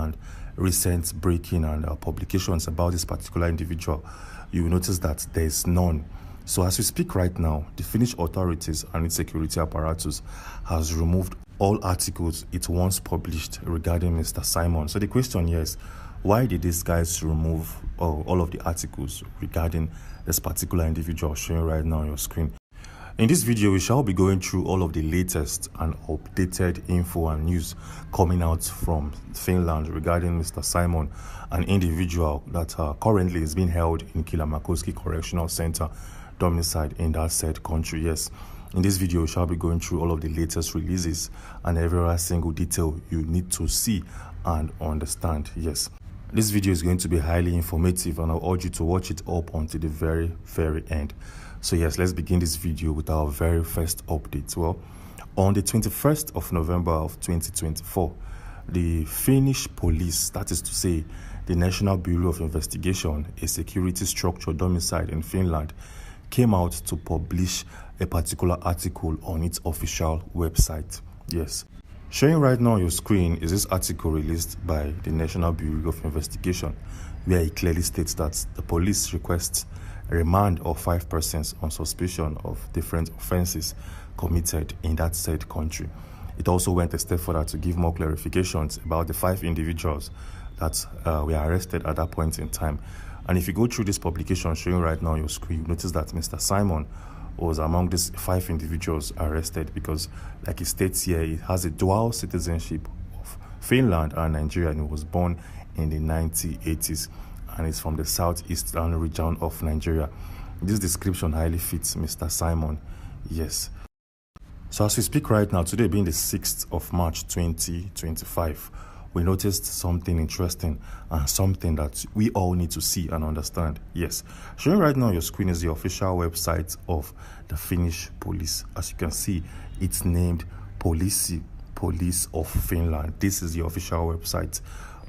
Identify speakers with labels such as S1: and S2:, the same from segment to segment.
S1: and recent breaking and publications about this particular individual, you will notice that there is none. So as we speak right now, the Finnish authorities and its security apparatus has removed all articles it once published regarding Mr. Simon. So the question here is, why did these guys remove all of the articles regarding this particular individual showing right now on your screen? In this video, we shall be going through all of the latest and updated info and news coming out from Finland regarding Mr. Simon, an individual that currently is being held in Kylmäkoski Correctional Center, domiciled in that said country. Yes, in this video, we shall be going through all of the latest releases and every single detail you need to see and understand. Yes, this video is going to be highly informative, and I'll urge you to watch it up until the very end. So yes, let's begin this video with our very first update. Well, on the 21st of November of 2024, the Finnish police, that is to say, the National Bureau of Investigation, a security structure domiciled in Finland, came out to publish a particular article on its official website. Yes. Showing right now on your screen is this article released by the National Bureau of Investigation, where it clearly states that the police requests a remand of 5 persons on suspicion of different offenses committed in that said country. It also went a step further to give more clarifications about the 5 individuals that were arrested at that point in time. And if you go through this publication showing right now on your screen, you notice that Mr. Simon was among these 5 individuals arrested because, like it states here, he has a dual citizenship of Finland and Nigeria, and he was born in the 1980s. And it's from the southeastern region of Nigeria. This description highly fits Mr. Simon. Yes. So as we speak right now, today being the 6th of March 2025, we noticed something interesting and something that we all need to see and understand. Yes. Showing right now on your screen is the official website of the Finnish police. As you can see, it's named Police of Finland. This is the official website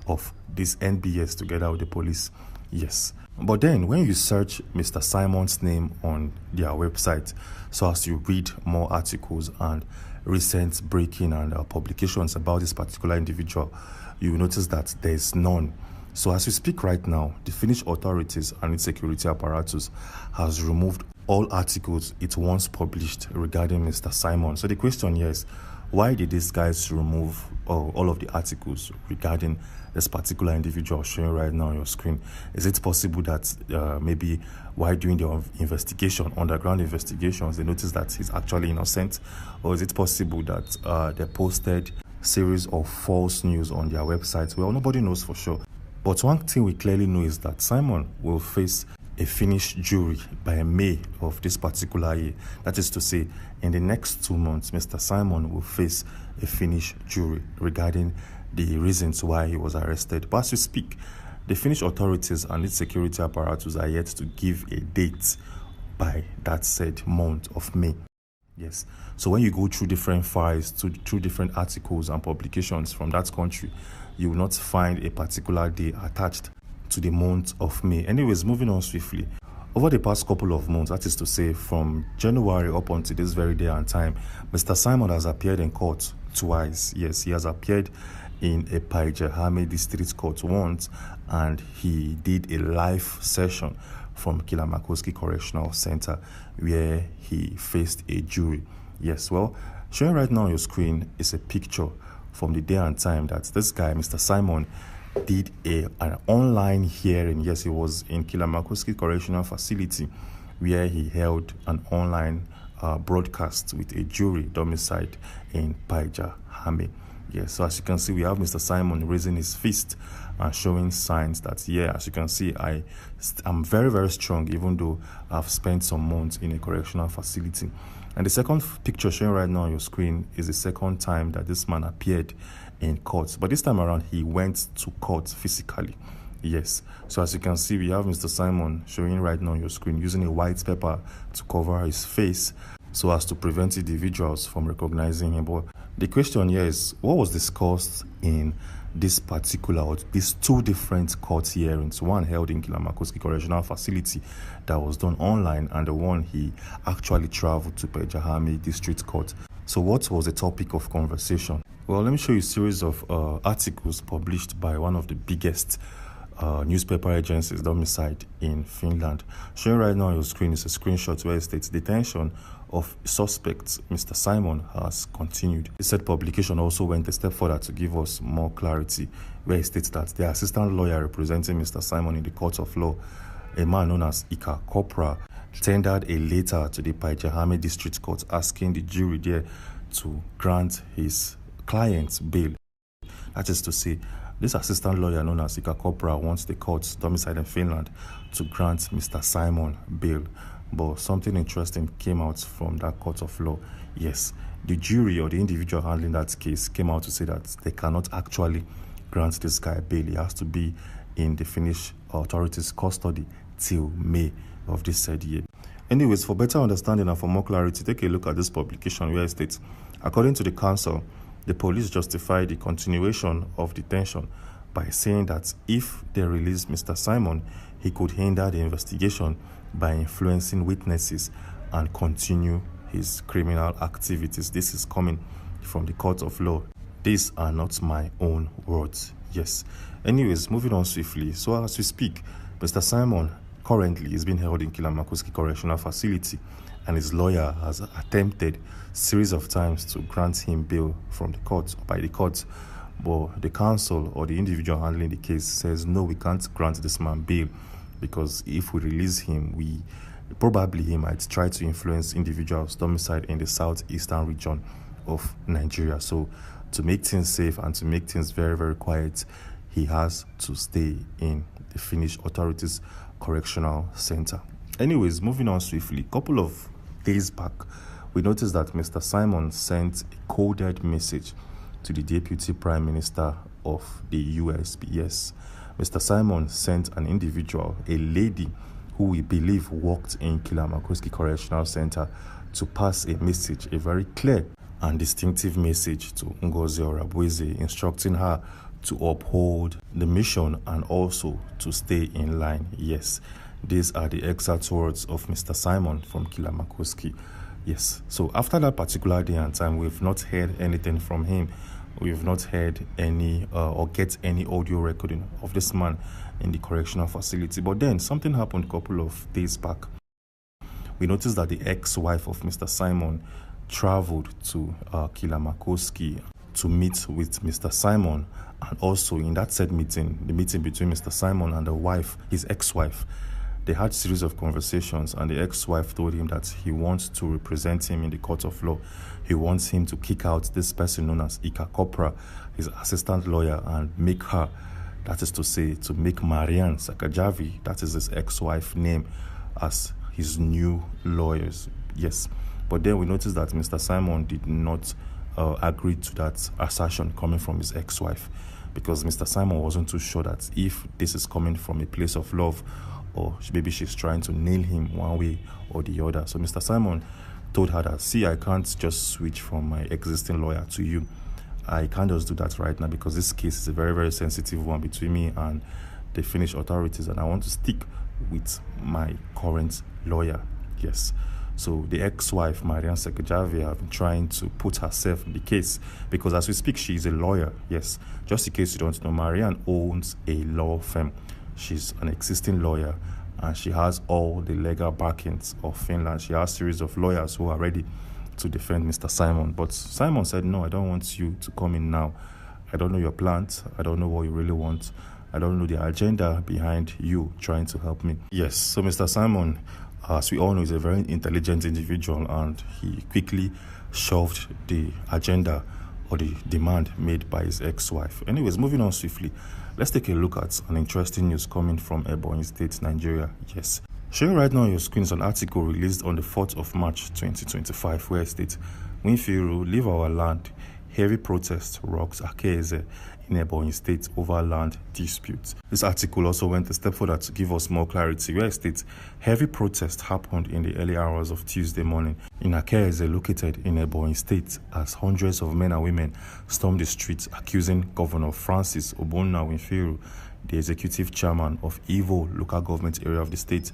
S1: of this NBS together with the police. Yes. But then when you search Mr. Simon's name on their website, so as you read more articles and recent breaking and publications about this particular individual, you will notice that there is none. So as we speak right now, the Finnish authorities and its security apparatus has removed all articles it once published regarding Mr. Simon. So the question here is, why did these guys remove all of the articles regarding this particular individual showing right now on your screen? Is it possible that maybe while doing the investigation, underground investigations, they noticed that he's actually innocent? Or is it possible that they posted series of false news on their websites? Well, nobody knows for sure. But one thing we clearly know is that Simon will face a Finnish jury by May of this particular year. That is to say, in the next 2 months, Mr. Simon will face a Finnish jury regarding the reasons why he was arrested. But as we speak, the Finnish authorities and its security apparatus are yet to give a date by that said month of May. Yes. So when you go through different files, through different articles and publications from that country, you will not find a particular day attached to the month of May. Anyways, moving on swiftly. Over the past couple of months, that is to say from January up until this very day and time, Mr. Simon has appeared in court twice. Yes, he has appeared in Ebonyi district court once, and he did a live session from Kylmäkoski Correctional Center where he faced a jury. Yes, well, showing right now on your screen is a picture from the day and time that this guy, Mr. Simon, did an online hearing. Yes, he was in Kylmäkoski Correctional Facility where he held an online broadcast with a jury domiciled in Ebonyi. Yes, so as you can see, we have Mr. Simon raising his fist and showing signs that, yeah, as you can see, I'm very strong, even though I've spent some months in a correctional facility. And the second picture showing right now on your screen is the second time that this man appeared in court. But this time around, he went to court physically. Yes. So as you can see, we have Mr. Simon showing right now on your screen using a white paper to cover his face so as to prevent individuals from recognizing him. But the question here is, what was discussed in this particular, or these 2 different court hearings, one held in Kylmäkoski Correctional Facility that was done online, and the one he actually traveled to Ebonyi District Court. So what was the topic of conversation? Well, let me show you a series of articles published by one of the biggest newspaper agencies domiciled in Finland. Showing right now on your screen is a screenshot where it states detention of suspects Mr. Simon has continued. The said publication also went a step further to give us more clarity, where it states that the assistant lawyer representing Mr. Simon in the court of law, a man known as Ekpa, tendered a letter to the Paijahame District Court asking the jury there to grant his client's bail. That is to say, this assistant lawyer known as Ekpa wants the court domiciled in Finland to grant Mr. Simon bail. But something interesting came out from that court of law. Yes, the jury or the individual handling that case came out to say that they cannot actually grant this guy bail. He has to be in the Finnish authorities' custody till May of this said year. Anyways, for better understanding and for more clarity, take a look at this publication where it states, according to the council, the police justified the continuation of detention by saying that if they release Mr. Simon, he could hinder the investigation by influencing witnesses and continue his criminal activities. This is coming from the court of law. These are not my own words. Yes. Anyways, moving on swiftly. So as we speak, Mr. Simon currently is being held in Kilamakoski Correctional Facility, and his lawyer has attempted series of times to grant him bail from the court, by the court, but the council or the individual handling the case says, no, we can't grant this man bail, because if we release him, he might try to influence individuals domiciled in the southeastern region of Nigeria. So to make things safe and to make things very, very quiet, he has to stay in the Finnish authorities' correctional center. Anyways, moving on swiftly, a couple of days back, we noticed that Mr. Simon sent a coded message to the Deputy Prime Minister of the US. Yes, Mr. Simon sent an individual, a lady who we believe worked in Kilamakoski Correctional Center, to pass a message, a very clear and distinctive message to Ngozi Orabweze, instructing her to uphold the mission and also to stay in line. Yes, these are the exact words of Mr. Simon from Kilamakoski. Yes, so after that particular day and time, we've not heard anything from him. We've not heard any or get any audio recording of this man in the correctional facility. But then something happened a couple of days back. We noticed that the ex-wife of Mr. Simon traveled to Kilamakoski to meet with Mr. Simon, and also in that said meeting, the meeting between Mr. Simon and the wife, his ex-wife, they had a series of conversations, and the ex-wife told him that he wants to represent him in the court of law. He wants him to kick out this person known as Ekpa, his assistant lawyer, and make her, that is to say, to make Marianne Sakajavi, that is his ex-wife name, as his new lawyers. Yes, but then we noticed that Mr. Simon did not agree to that assertion coming from his ex-wife, because Mr. Simon wasn't too sure that if this is coming from a place of love, or maybe she's trying to nail him one way or the other. So Mr. Simon told her that, see, I can't just switch from my existing lawyer to you. I can't just do that right now, because this case is a very, very sensitive one between me and the Finnish authorities, and I want to stick with my current lawyer. Yes. So the ex-wife, Marianne Sakajavi, have been trying to put herself in the case, because as we speak, she is a lawyer. Yes. Just in case you don't know, Marianne owns a law firm. She's an existing lawyer, and she has all the legal backings of Finland. She has a series of lawyers who are ready to defend Mr. Simon. But Simon said, no, I don't want you to come in now. I don't know your plans. I don't know what you really want. I don't know the agenda behind you trying to help me. Yes, so Mr. Simon, as we all know, is a very intelligent individual, and he quickly shoved the agenda or the demand made by his ex-wife. Anyways, moving on swiftly, let's take a look at an interesting news coming from Ebonyi State, Nigeria. Yes. Showing right now on your screen is an article released on the 4th of March 2025, where it states, Winfiru, leave our land. Heavy protest rocks Akeze in Ebonyi State over land disputes. This article also went a step further to give us more clarity, where it states, heavy protest happened in the early hours of Tuesday morning in Akeze, located in Ebonyi State, as hundreds of men and women stormed the streets, accusing Governor Francis Obonna Winfiru, the executive chairman of Ivo local government area of the state,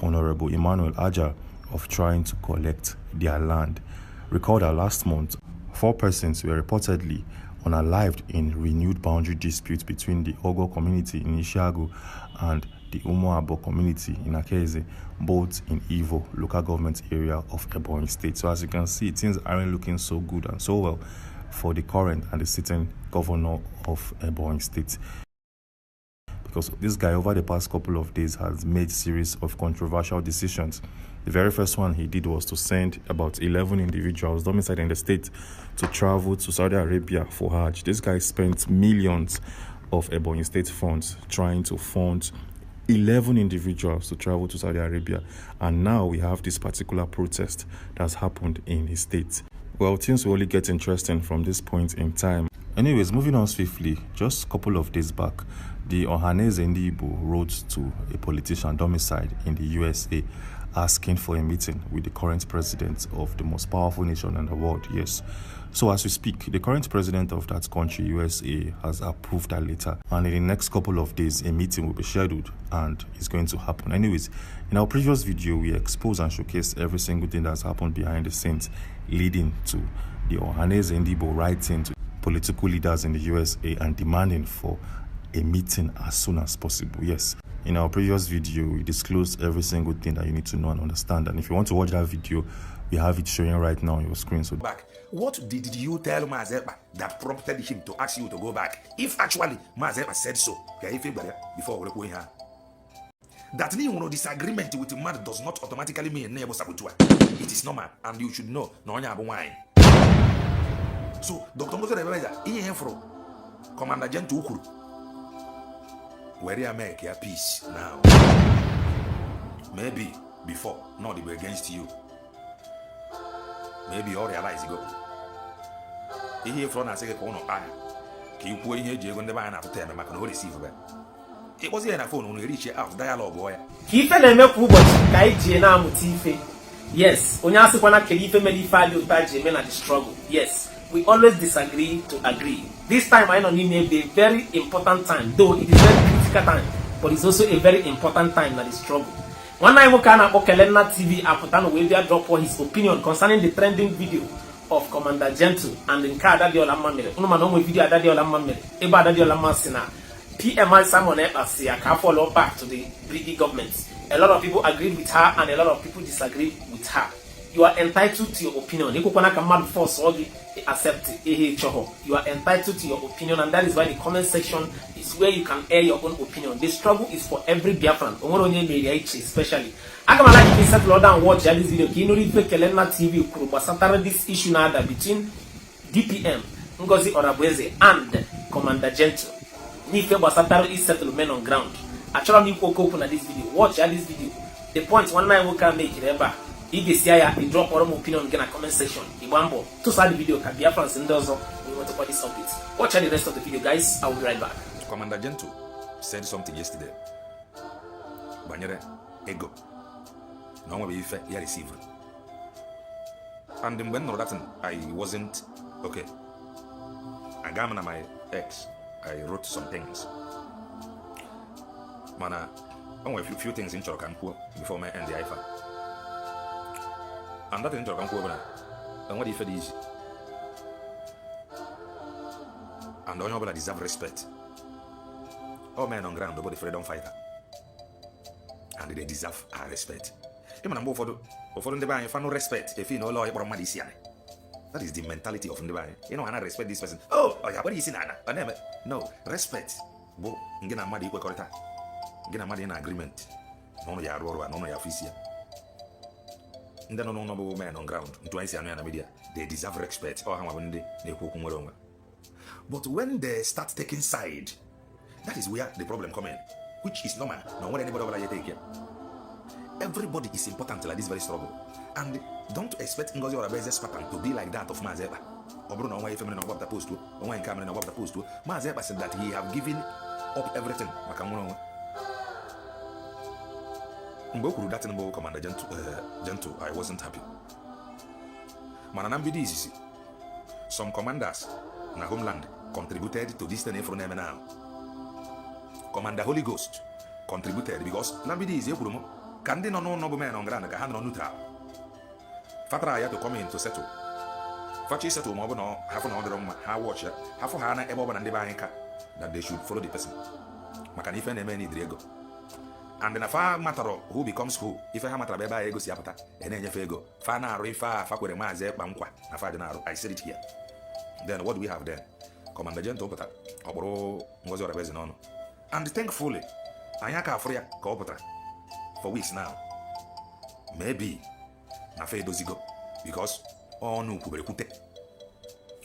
S1: Honorable Emmanuel Aja, of trying to collect their land. Recall that last month, 4 persons were reportedly unalived in renewed boundary dispute between the Ogo community in Ishagu and the Umuabo community in Akeze, both in Ivo local government area of Ebonyi State. So as you can see, things aren't looking so good and so well for the current and the sitting governor of Ebonyi State, because this guy over the past couple of days has made series of controversial decisions. The very first one he did was to send about 11 individuals domiciled in the state to travel to Saudi Arabia for Hajj. This guy spent millions of Ebonyi State funds trying to fund 11 individuals to travel to Saudi Arabia, and now we have this particular protest that's happened in his state. Well, things will only get interesting from this point in time. Anyways, moving on swiftly, just a couple of days back, the Ohanu wrote to a politician domiciled in the USA asking for a meeting with the current president of the most powerful nation in the world. Yes. So as we speak, the current president of that country, USA, has approved that letter. And in the next couple of days, a meeting will be scheduled and it's going to happen. Anyways, in our previous video, we exposed and showcased every single thing that's happened behind the scenes leading to the Ohanu writing to political leaders in the USA and demanding for a meeting as soon as possible. Yes. In our previous video, we disclosed every single thing that you need to know and understand. And if you want to watch that video, we have it showing right now on your screen. So
S2: back. What did you tell Ekpa that prompted him to ask you to go back? If actually Ekpa said so, before we go here. That disagreement with the man does not automatically mean neighbor sabotua. It is normal, and you should know. No wine. So, Dr. Moses from Commander Gen Ukuru. Where you make your peace now. Maybe before, no, they were against you. Maybe you all realize you go. Here from I say, keep waiting here, Jay, when the man after 10, I can receive it. It was here in a phone when we reach out dialogue, boy.
S3: Keep it and make Kaiji yes, when you ask one, can you family value by Jamen at the struggle? Yes, we always disagree to agree. This time I don't need a very important time, though it is very critical time, but it's also a very important time that is struggle. One night we can Okelena TV Apotano will drop for his opinion concerning the trending video of Commander Gentle and the car that the Olamamere. Unumano video that the Olamamere, Eba that the Olamasina, PMI Simon Ekpa can follow back to the British government. A lot of people agreed with her and a lot of people disagree with her. You are entitled to your opinion. You accept it. You are entitled to your opinion, and that is why the comment section is where you can air your own opinion. The struggle is for every Biafran, especially. I'm gonna like to settle down and watch this video. Can you read the Kelena TV? This issue now between DPM Ngozi Orabweze and Commander Gentle. Nife Basataro is settlement on ground. Actually, you could open this video. Watch this video. The point one night we can make it ever. If you see a drop or opinion in a comment section, Ibambo, to start the video, can be a France and does we want to put this update. Watch the rest of the video, guys. I will be right back.
S2: Commander Gentle said something yesterday. Banyere, ego. No one will be here receiver. And when that I wasn't okay. I got my ex. I wrote some things. Mana, I want a few things in Chorokanku before I end the IFA. And that in Chorokanku, and what if it is? And all you deserve respect. All men on ground, nobody freedom fighter. And they deserve our respect. Even I'm for the buy, if I no respect, if you know law, that is the mentality of the buy. You know, I respect this person. Oh, yeah, what is in Anna? No, respect. Bo, ngena madi equal correct. Ngena madi in agreement. No, ya roro, no, ya officia. And then no men on ground. Into I see an media. They deserve respect. Or how when they cook. But when they start taking side, that is where the problem comes in, which is normal. No one anybody will take care. Everybody is important like this very struggle, and don't expect Ngozi Orabeze's pattern to be like that of Ekpa. Obro no way feminine about the post to, no one coming about the post to. Ekpa said that he have given up everything. Mboku that in Commander Gentle, I wasn't happy. Mananambi is some commanders in the homeland contributed to this thing from them now. Commander Holy Ghost contributed because Nambidi is Yakurumo. Candino no noble man on ground, a hand on neutral. Fatra had to come in to settle. fachi settle ma ọ bụ na hafụ na ọ dịrọ mma ha watch ya hafụ ha na ebe ọ bụ na ndị be anyị ka that they should follow the person maka na ife na-eme n'idiri ego and na fa matara who becomes who ife ha matara ebe anyị ego si apụta na-enyefe ego fa na-arụ ife a fa kwere maazị Ekpa nkwa na fa dị na-arụ I said it here. Then what do we have then? Commander Gentle pụtara ọ kpụrụ Ngozi Orabeze n'ọnụ and thankfully anyị aka afụrụ ya ka ọ pụtara for weeks now. Maybe na fa edozigo because ọnụ kwubere kwute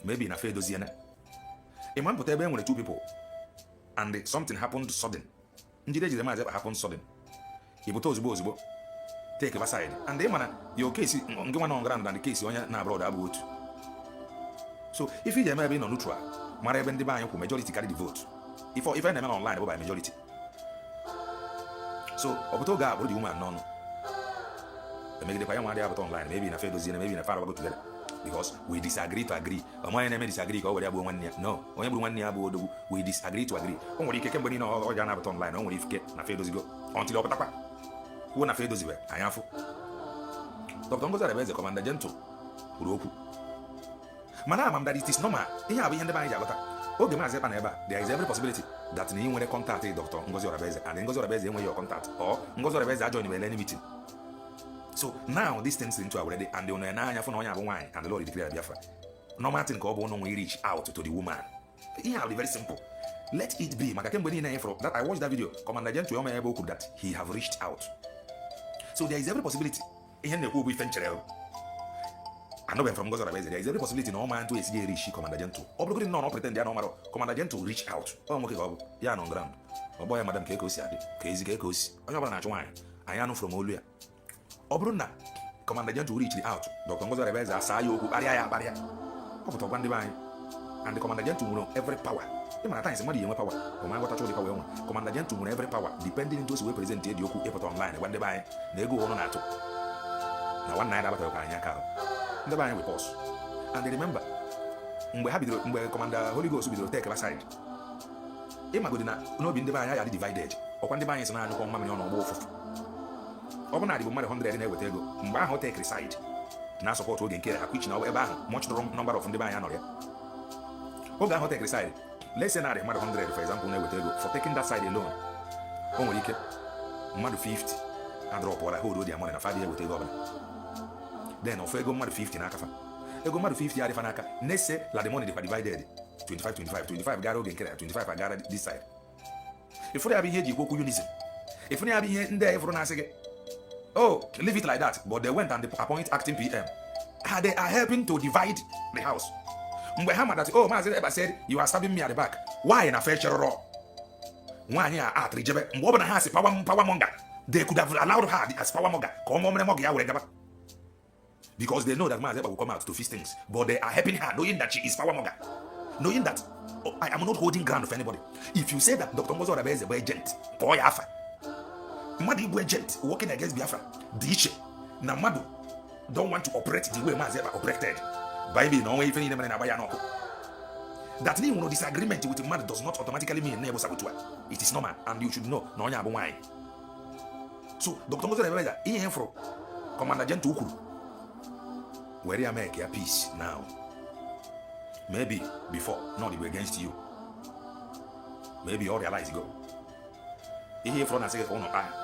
S2: maybe na fa edoziena ịma mpụta ebe e nwere two people and something happened sudden njide ejide maazị Ekpa happened sudden ibute ozugbo take a side and ị mana your case nke nwa nọ grand and the case onye na abroad abụ otu so if ị ga-eme ebe ị nọ neutral mara ebe ndị be anyị kwụ majority carry the vote if I na-eme online bụ by majority so ọ pụta oge a bụrụ the woman n'ọnụ emegidekwa ya nwa adịghị apụta online maybe na fa edoziena maybe na fa arabago together because we disagree to agree onye na-eme disagree ka ọ were ya gbuo nwanne ya no onye gburu nwanne ya bụ odogwu we disagree to agree o nwere ike kemgbe niile ọ ga na-apụta online o nwere ike na fa edozigo until ọ pụtakwa kwuo na fa edozibe anyị afụ Dr. Ngozi Orabeze Commander Gentle kwuru okwu mana ama m that it is normal ihe a bụ ihe ndị be anyị ji aghọta oge maazị Ekpa na ebe a there is every possibility that na ị nwere contact Dr. Ngozi Orabeze and Ngozi Orabeze enweghị your contact or Ngozi Orabeze ajoin with any meeting. So now these things into already and they know na anya for na onye abụ nwaanyị and the Lord declare Biafra. Normal thing ka ọ bụ no we reach out to the woman. Ihe a bụ very simple. Let it be. Maka kemgbe niile ifro that I watched that video Commander Gentle Yoma ebe okwu that he have reached out. So there is every possibility ihe na-ekwu bụ ife nchere I know from Ngozi Orabeze there is every possibility na ọma ntụ esi reach Commander Gentle. Ọ bụrụgodị na ọ pretend ya na ọmara Commander Gentle reach out. Ọ nwoke ka ọ bụ ya na on ground. Ọ bụ ya madam ka eko si adị ka ezi ka eko si. Onye ọbụla na-achụ nwaanyị anyị anụ from olu ya. Ọ bụrụ na Commander Gentle reach out Dr. Ngozi Orabeze asa ya okwu kparịa ya akparịa ọ pụta ọgwa ndị be anyị and Commander Gentle nwere every power ịmara times mmadụ enwe power ọma nghọtacha ụdị power enwe Commander Gentle nwere every power depending into osi wee present dị okwu ịpụta online gwa ndị be anyị na ego ọnụ na-atụ na nwanne anyị dabata ka anyị aka ndị be anyị we pause and remember mgbe Commander Holy Ghost bidoro take side ịmagodi na n'obi ndị be anyị ya dị divided ọkwa ndị be anyị so na anyụkọ mmamịrị ọnụ ọgba ụfụfụ ọ bụ na adịbụ mmadụ 100 na-eweta ego mgbe ahụ take side na support oge nke ha kwichi na ebe ahụ much number of ndị be anyị anọrọ ya oge ahụ take side let's say na adị mmadụ 100 for example na-eweta ego for taking that side alone o nwere ike mmadụ 50 adrọpụọla hold their money na fa dị eweta ego ọbụla then ofu ego mmadụ 50 n'aka fa ego mmadụ 50 adịfa n'aka let's say la the money dịkwa divided 25 gara oge nke 25 agara this side ifụrụ ya bụ ihe eji ikwu okwu unison ifụrụ ya bụ ihe ndị a ifụrụ na-asị gị oh, leave it like that. But they went and they appoint acting PM. They are helping to divide the house. Mgbe ha that oh, Maazị Ekpa said you are stabbing me at the back. Why in a fair raw? Nwaanyị a atrijebe. Mgbe ọ bụ na ha si power monger, they could have allowed her as power monger. Ka ọ mụọ monger ya were gaba. Because they know that Maazị Ekpa will come out to fix things. But they are helping her, knowing that she is power monger. Knowing that oh, I am not holding ground of anybody. If you say that Dr. Ngozi Orabeze is a agent, kọọ ya afa. Mmadụ Igbo agent working against Biafra dị iche na mmadụ don't want to operate the way Maazị Ekpa operated by being onwe ife niile mere na agba ya n'ọkụ. That means no disagreement with mmadụ does not automatically mean na ebo sabotua. It is normal and you should know na onye abụ nwaanyị. So Dr. Ngozi Orabeze ihe fụrụ Commander Gentle kwuru were ya make ya peace now. Maybe before not they were against you. Maybe all realize go. Ihe fụrụ na sị ka ụnụ kpaa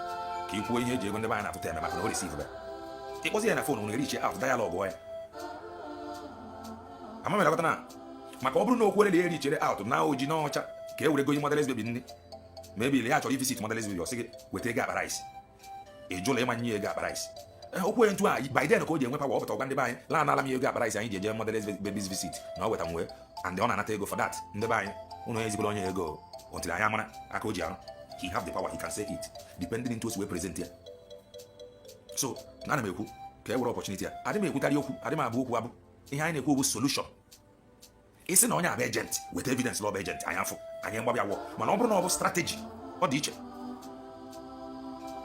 S2: ka ikwuo ihe eji ego ndị be anyị na-atụta eme maka na o receive be ịkpọzi ya na fon reach out dialogue ya amamịrakọta na maka ọ bụrụ na okwu ele ya richere out na oji n'ọcha ka e were go modeles baby nne maybe ile ya chọrọ visit modeles baby ọ sị gị weta ego akpa rice ejụla ịmanye ego akpa rice okwu ntu a by then ka o ji enwe power ọpụta ọgwa ndị be anyị laa n'ala m ego akpa rice anyị ji eje modeles babies visit na ọ weta m wee and ọ na-anata ego for that ndị be anyị ụnụ ezigbo onye ego until anyị amara aka o ji arụ. He have the power, he can say it, depending into his way present here. So, na me ekwu ka e were opportunity a. Adị m ekwukarị okwu, adị m abụ okwu abụ. Ihe anyị na-ekwu bụ solution. Isi na onye abụ agent, with evidence law agent, anyị afụ, anyị mgbabịa wọ. Mana ọ bụrụ na ọ bụ strategy, ọ dị iche.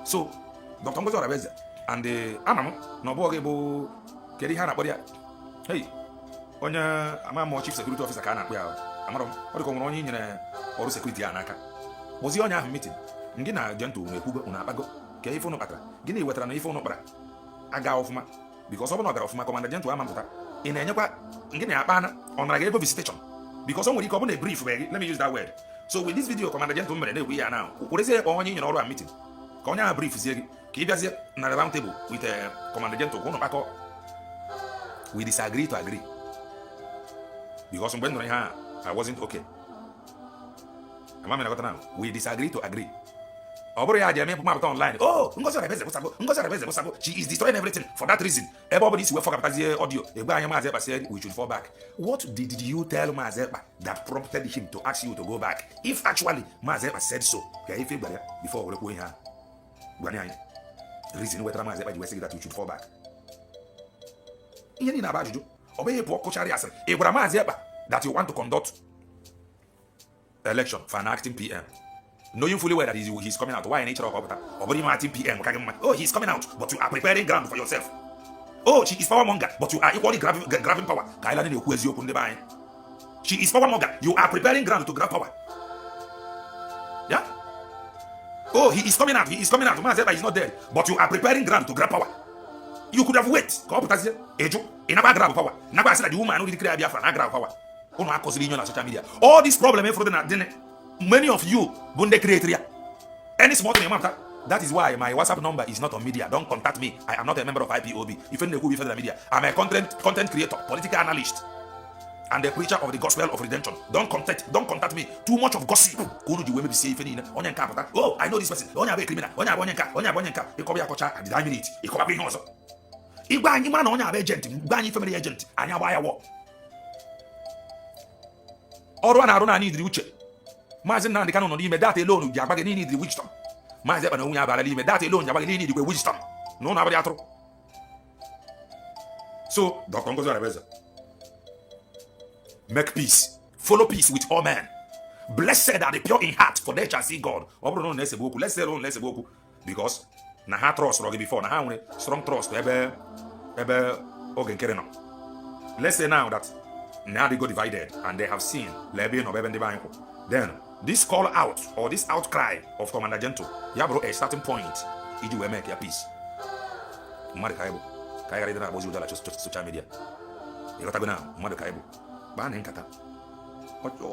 S2: So, Dr. Ngozi Orabeze and ana m na ọ bụghị bụ kedu ihe a na-akpọ ya. Hey, onye ama chief security officer ka a na-akpọ ya. Amara m, ọ dị ka nwere onye nyere ọrụ security ya n'aka. Ozi onye ahụ meeting ngị na Gentle na-ekwugo unu akpago ka ife unu kpatara gịnị wetara na ife unu kpara aga ọfụma because ọ bụ na ọ gara ọfụma Commander Gentle ama mpụta in enyekwa ngene akpana onara ga ego visitation because on nwere ike obuna brief be let me use that word. So with this video Commander Gentle mere na-ekwu ya now kwurezie onye nyere ọrụ a meeting ka onye a brief zie gị ka ị bịazie na round table with Commander Gentle ka ụnụ kpakọ. We disagree to agree because mgbe nụrụ ihe a I wasn't okay. Amami na now we disagree to agree. Oburu ya jeme pụmapụta online. Oh, Ngozi Arabeze bụsabo. She is destroying everything for that reason. Everybody is well for kapatazie audio. Egbe anya Maazị Ekpa said we should fall back. What did you tell Maazị Ekpa that prompted him to ask you to go back? If actually Maazị Ekpa said so, ka ife gbara before we kwuo ihe a. Gwani anyị. Reason wetara Maazị Ekpa ji wesị that we should fall back. Ihe ni na aba ajụjụ. Obeye pụọ kụchara asịrị. Ị gwara Maazị Ekpa that you want to conduct election for an acting PM. Knowing fully well that he's coming out. Why in nature of acting PM? Oh, he's coming out, but you are preparing ground for yourself. Oh, she is power monger, but you are equally grabbing power. She is power monger. You are preparing ground to grab power. Yeah? Oh, he is coming out. He is coming out. Man said he's not dead, but you are preparing ground to grab power. You could have waited. In about grab power. Never said that the woman who did grab power. Social media. All this problem many of you bunde create any small thing matter. That is why my WhatsApp number is not on media. Don't contact me. I am not a member of IPOB. If you know the media, I'm a content creator, political analyst, and the preacher of the gospel of redemption. Don't contact me. Too much of gossip. Oh, I know this person. Onya be criminal. Onya bonyenka. Ikobia kocha at the minute. Ikoba be hozo. Igba anyi man onya be agent. Igba anyi family agent. Anya waya wo. Ọrụ na arụ na need uche. Maazị Nnamdi Kanu nọ n'ime that alone ji agba gị need wisdom. Maazị Ekpa na onwe ya abara n'ime that alone ji agba gị need wisdom. Na ụnụ abịa atụrụ. So, Dr. Ngozi Arabeze, make peace. Follow peace with all men. Blessed are the pure in heart, for they shall see God. Ọ bụrụ na ụnụ na-esegbu okwu, let's say ụnụ na-esegbu okwu because na ha trust rọgị before, na ha nwere strong trust ebe oge nkere nọ. Let's say now that now they go divided and they have seen then this call out or this outcry of Commander Gentle, ya bro, a starting point. Iji we make your peace. Mmadụ ka ịbụ ka anyị ghara na-agbozi ụdala social media. Ịghọtago na mmadụ ka ịbụ baa na nkata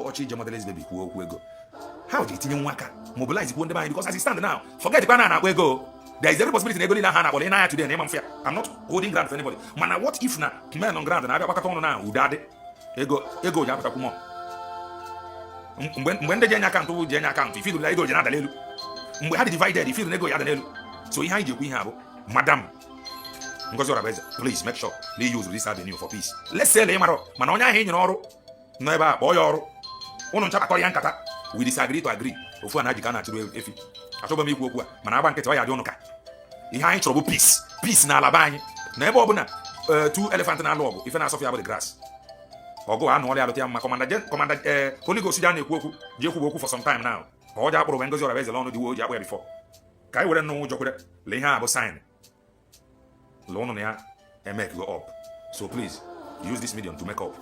S2: ọchị ije modelis baby kwuo okwu ego. How do you tinye nwa aka mobilize kwuo ndị anyị because as it stand now, forget kwa na ego. There is every possibility na ego niile ha na-akpọ na today na ịma mfe. I'm not holding ground for anybody. Mana what if na men on ground na abịa gbakọta ọnụ na ụdadị ego ji apụtakwu mọ. Mgbe ndị ji enye akaụntụ bụ ji enye akaụntụ ifidu na ego ji na-adala elu. Mgbe ha dị divided ifidu na ego ya adala elu. So ihe anyị ji ekwu ihe a bụ Madam Ngozi Arabeze, please make sure they use this avenue for peace. Let's say le maro mana onye ahụ e nyere ọrụ nọ ebe a kpọọ ya ọrụ. Ụnụ nchakọ ya nkata. We disagree to agree. Ofu a na-ajika na-achụrụ efi. Achọba m ikwu okwu a mana agba nkịtị ọ ya dị ụnụ ka. Ihe anyị chọrọ bụ peace. Peace na alaba anyị. Na ebe ọ bụ na two elephant na-alụ ọgụ ife na-asọfịa bụ the grass. Ọgụ a nụọla alụta ya mma Commander Holy Ghost ji a na-ekwu okwu ji ekwu okwu for some time now. Ọ ji akpụrụ mgbe Ngozi Arabeze ọnụ dị wo ji akpụ ya before. Ka anyị were nnọọ ụjọ kwere le ihe a bụ sign. Ụnụ na ya make go up. So please use this medium to make up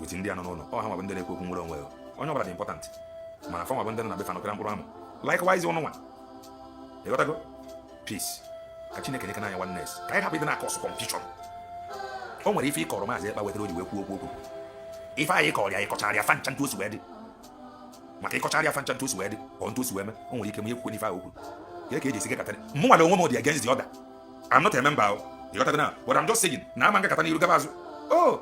S2: with ndị anọ n'ụlọ. Ọ ha nwabụ ndị na-ekwu okwu nwere onwe ya. Onye ọbụla dị important. Mana fa nwabụ ndị na befa n'okpere mkpụrụ amụ. Likewise ụnụ nwa. Ịghọtago? Peace. Ka Chineke nyekana anyị oneness. Ka anyị hapụ ịdị na-akọsụ confusion. O nwere ife ịkọrọ Maazị Ekpa wetara o ji wee kwuo okwu. Ife anyị kọrọ ya ịkọchara ya fa ncha ntu osi wee dị. Maka ịkọchara ya fa ncha ntu osi wee dị ọ ntu osi wee mee o nwere ike m ihe kwukwe n'ife ahụ okwu. Ka eji esi gị katara mụ nwale onwe m dị against the order. I'm not a member. You got to know. But I'm just saying. Now I'm going to oh,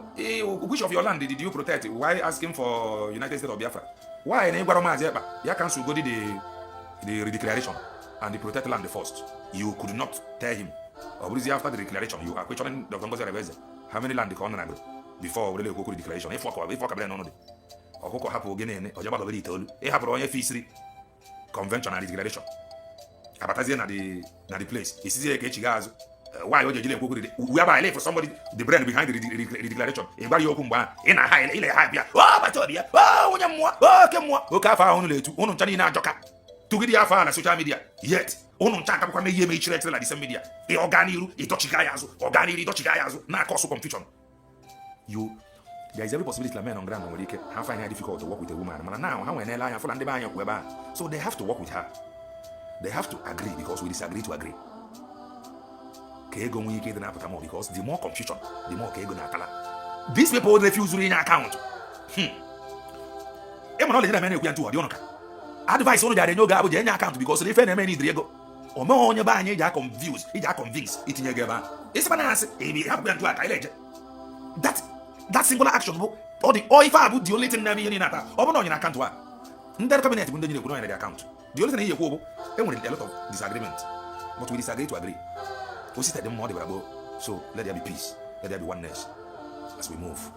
S2: which of your land did you protect? Why asking for United States of Biafra? Why in Ebonyi? You can't go the declaration and the protect land first. You could not tell him. Obviously, after the declaration, you are questioning Dr. Ngozi Arabeze. How many land the corner before really go to the declaration? If I can know or who happen again, or Jabba already told you, have on your fishery convention and declaration. Abatazie na the place. It's easy to get why would you we are late for somebody the brain behind the declaration. In Barry Okumba, in a high, oh, Batodia, oh, Yamwa, oh, Kemwa, Okafa only to Ununtanina Joka to get the Alpha on social media. Yet, Ununtaka can make each like the same media. A Organiru, a Tochikayazu, Organi, Tochikayazu, not cause confusion. There is every possibility that men on ground will have find it difficult to work with a woman. Now, how an ally and full and the so they have to work with her. They have to agree because we disagree to agree. Because the more confusion, the more Kego na tala. These people refuse to in account. Emo no le na me na ekwu antu odi onoka. Advice onu jare nyoga abu je nya account because if na me need ego. O me onye ba anya ja confuse, e ja convince itinye ge ba. Isi bana ase e bi hapu antu aka ileje. That singular action bo or the or if abu the only thing na me ni nata. Obo no onye na account wa. Ndere cabinet bu ndị nyere kwuno na the account. The only thing he ekwu bo e nwere a lot of disagreement. But we disagree to agree. We sit at the more so let there be peace, let there be oneness as we move.